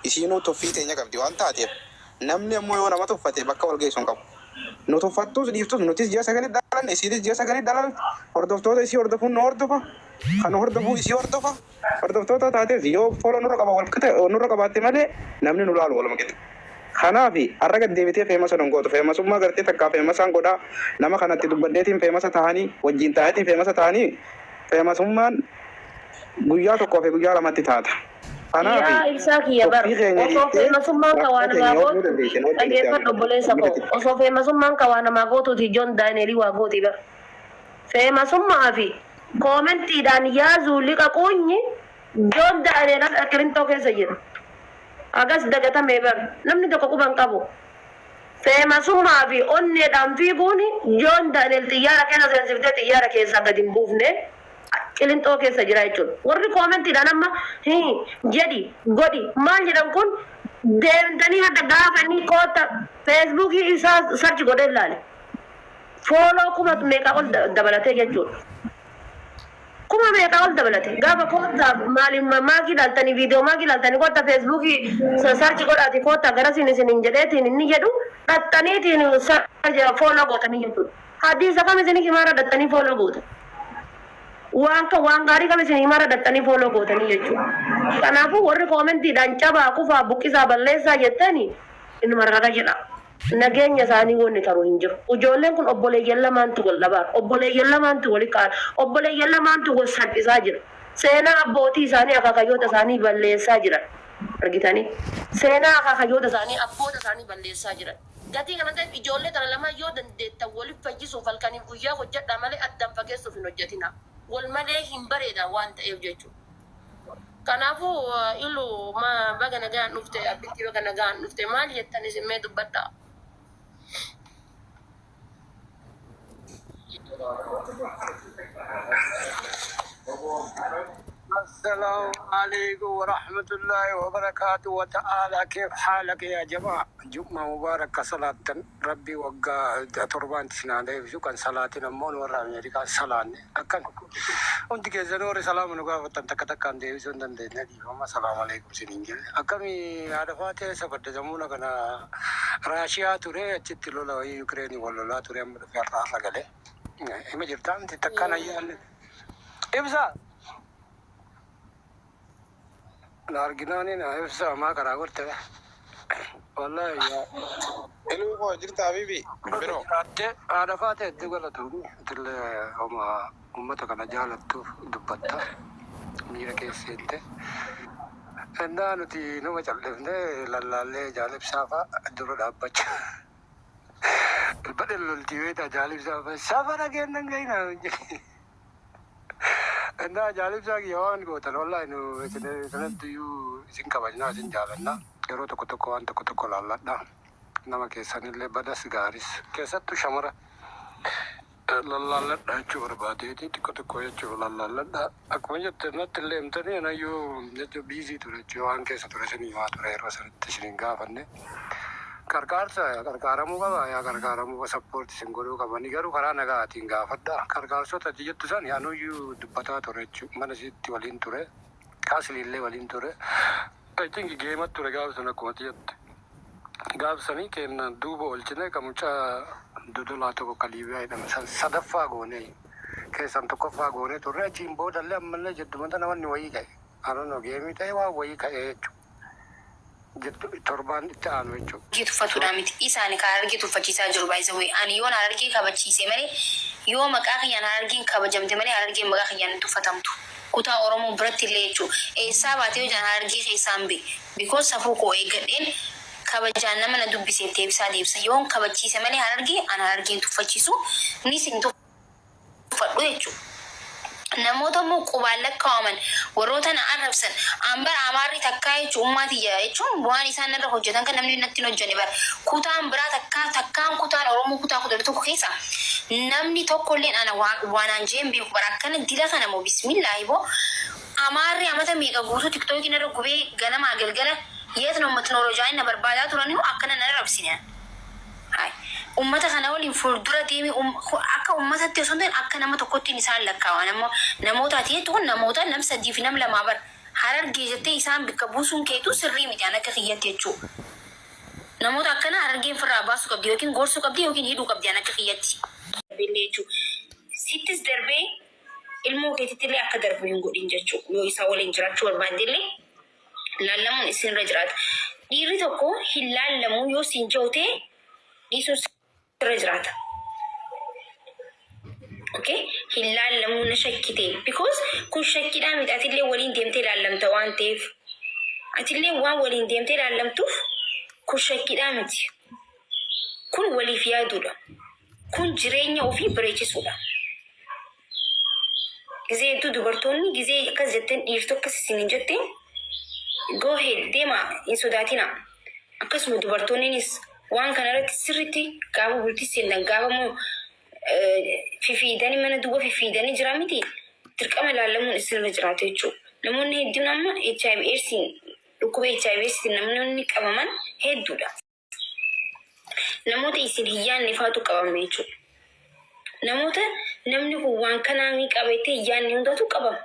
Isiinuu tuffii teenya qabdi waan taateef namni ammoo yoo nama tuffate bakka wal geessu hin qabu. Nu tuffattus dhiiftus nutis ji'a sagalit dhalanne isiinis ji'a sagalit dhalalte hordoftoota isii hordofuun nu hordofa kan nu hordofuu isii hordofa hordoftoota taates yoo follow nurra qaba wal qixa nurra qabaatte malee namni nu laalu waluma qixa. Kanaafi har'a gad deebitee feemasa nun gootu feemasummaa gartee takkaa feemasaan godhaa nama kanatti dubbadheetiin feemasa tahanii wajjiin taa'eetiin feemasa tahanii feemasummaan guyyaa tokkoo fi guyyaa lamatti taata. Kanaafi Yaa ibsaa kiyya bar tuffii keenya osoo dhiiftee feemasummaan ka waa rakkoo namaa teenya oofuu gootuuti dandeesse nu wajjin itti dhageeffadhu obboleessa koo aanu. osoo feemasummaan ka waa namaa gootuuti John Daaneelii waa gootii bar feemasummaa fi koomentiidhaan yaazuu liqa quunyi John Daaneel har'a qilintoo keessa jira hagas dagatamee bar namni tokko quba hin qabu feemasummaa fi onneedhaan fiiguun John Daaneel xiyyaara keessa seensiftee xiyyaara keessaa gad hin buufne Qilinxoo keessa jira jechuudha. Warri koomentiidhaan amma hii jedhi godhi maal jedhan kun deemtanii hadda gaafa inni kootta feesbuukii isaa sarchi godhee ilaale. Fooloo kuma meeqaa ol dabalatee jechuudha. Kuma meeqaa ol dabalate gaafa kootta maaliin maakii ilaaltanii viidiyoo maakii ilaaltanii kootta feesbuukii sarchi godhaati kootta garasiin isiniin jedheetiin inni jedhu dhaxxaniitiin fooloo gootanii jechuudha. Hadiisa kam isin himaarra dhaxxanii follow gootan? Waan ka waan gaarii kam isin himaarra dhaxxanii follow gootanii jechuudha. Kanaafuu warri koomentiidhaan cabaa kufaa buqqisaa balleessaa jettani inuma raga jedha. Nageenya isaanii wanni taru hin jiru. Ijoolleen kun obboleeyyan lamaantu wal dhabaara. Obboleeyyan lamaantu wali kaara. Obboleeyyan lamaantu wal salphisaa jira. Seenaa abbootii isaanii akaakayyoota isaanii balleessaa jiran. Argitanii? Seenaa akaakayyoota isaanii abboota isaanii balleessaa jiran. Gatii kana ta'eef ijoollee tana lamaan yoo dandeettan wali fayyisuuf halkaniif guyyaa hojjadhaa malee addaan fageessuuf hin hojjatinaa. Wal malee hin bareedan waan ta'eef jechuudha. Kanaafuu ilu ma baga nagaan dhufte abbittii baga nagaan dhufte maal jettan isin mee dubbadhaa. السلام عليكم ورحمة الله وبركاته وتعالى كيف حالك يا جماعة جمعة مباركة صلاة ربي وقا تربان تسنى شو كان صلاة نمون ورا أمريكا صلاة أكن hundi keessan warri salaama nu gaafattan takka takkaan deebisuu hin dandeenye dhiifama salaamu alaikum isiniin jedhe akkami haadha faatee sabadde zamuuna kana Raashiyaa ture achitti lola wayii Yukireenii wal lolaa ture amma dhufee har'a har'a gale hima jirtaa miti takkaan ayyaanne ibsa na arginaani na ibsa maa karaa gorte wallahi yaa Iluu koo jirta habibi baga biro. jiraatte haadha faatee hedduu galatoomi atillee homa ummata kana jaalattuuf dubbatta miira keessa seente ennaa nuti numa callifne lallaallee jaal ibsaa fa'a dura dhaabbacha badhe loltii beektaa jaal ibsaa fa'a safara keennan gahina ennaa jaal ibsaa kiyya waan gootan wallahi nu isin isinattiyyuu isin kabajnaa isin jaalanna yeroo tokko tokko waan tokko tokko laalladha nama keessanillee badas gaaris keessattuu shamara Lallaalladha jechuu barbaadeeti xiqqo xiqqoo jechuu lallaalladha akkuma jette natti illee himtanii anayyuu jechuu biizii ture jechuu waan keessa ture isin himaa ture yeroo sanitti isin hin gaafanne qarqaarsa qarqaaramuu qaba yaa qarqaaramuu sappoorti isin godhuu qabanii garuu karaa nagaatiin gaafadha qarqaarsota ati jettu sani anuyyuu dubbataa ture jechuu mana isiitti waliin ture kaasiliillee waliin ture I think geema ture gaafa sun akkuma ati jette Gaaf sanii keenna duuba oolchine ka mucaa dodolaa tokko ka Liibiyaa jedhame san sadaffaa goone keessan tokkoffaa goonee turre achiin boodallee ammallee jidduma tana wanni wayii ka'e. I don't know geemii ta'e waan wayii ka'e jechuudha. Jiddu torbaan itti aanu jechuudha. Harargee tuffatuudhaa miti isaani ka harargee tuffachiisaa jiru by the way ani yoon harargee kabachiise malee yoo maqaa kiyyaan harargeen kabajamte malee harargeen maqaa kiyyaan hin tuffatamtu kutaa oromoo biratti illee jechuu eessaa baate yoo jedhan harargee keessaan be because safuu koo eeggadheen kabajaan nama na dubbiseef deebisaa deebisa yoon kabachiise malee harargee an harargee hin tuffachiisu nis hin tuffadhu jechu namoota immoo qubaan lakkaawaman warroota na arrabsan an bar amaarri takkaa jechu ummaa tiyya jechuun waan isaan narra hojjatan kan namni natti hin hojjane bar kutaan biraa takkaa takkaan kutaan oromoo kutaa 11 keessa namni tokkolleen ana waa naan jee hin beeku bar akkana dila kana moo bismillaahi boo Amaarri amata meeqa guutuu tiktookii narra gubee ganamaa galgala yeet no matnooroo jaanii na barbaadaa turanihu akkana nan arrabsine an. Haay. Ummata kana waliin fuuldura deemee um, akka ummatatti osoo hin ta'in akka nama tokkottiin isaan lakkaawa. Nama, namoota ati jettu kun namoota nam sadii fi nam lamaa bar. Harargee jettee isaan bikka buusuun keetuu sirrii miti an akka kiyyatti jechuudha. Namoota akkanaa Harargeen firraa baasuu qabdi yookiin gorsuu qabdi yookiin hidhuu qabdi an akka kiyyatti. Illee jechuudha. Sittis darbee ilmoo keetitti illee akka darbu hin godhin jechuudha. Yoo isaa waliin jiraachuu barbaadde illee laallamuun isinirra jiraata. Dhiirri tokko hin laallamu yoo siin jiru ta'e dhiisuun sirra jiraata. Okay? Hin laallamuu na shakkite. Because kun shakkiidhaa miti, atillee waliin deemtee laallamta waan ta'eef. Atillee waan waliin deemtee laallamtuuf kun shakkiidhaa miti. Kun waliif yaaduudha. Kun jireenya ofii bareechisuudha. Gizee hedduu dubartoonni gizee akkas jetteen, dhiirtuu akkas isin hin jetteen, go ahead, deemaa, hin sodaatina. Akkasuma dubartoonnis waan kana irratti sirriitti gaafa bultii seentan, gaafa immoo fifiidanii mana duwwa fifiidanii jira miti, dirqama ilaallamuun isinirra jiraatu jechuudha. Namoonni hedduun amma HIV AIDSiin, dhukkuba HIV AIDSiin namoonni qabaman hedduudha. Namoota isin hin yaadne faatu qabame jechuudha. Namoota namni kun waan kanaa ni qabatee hin yaadne hundatu qabama.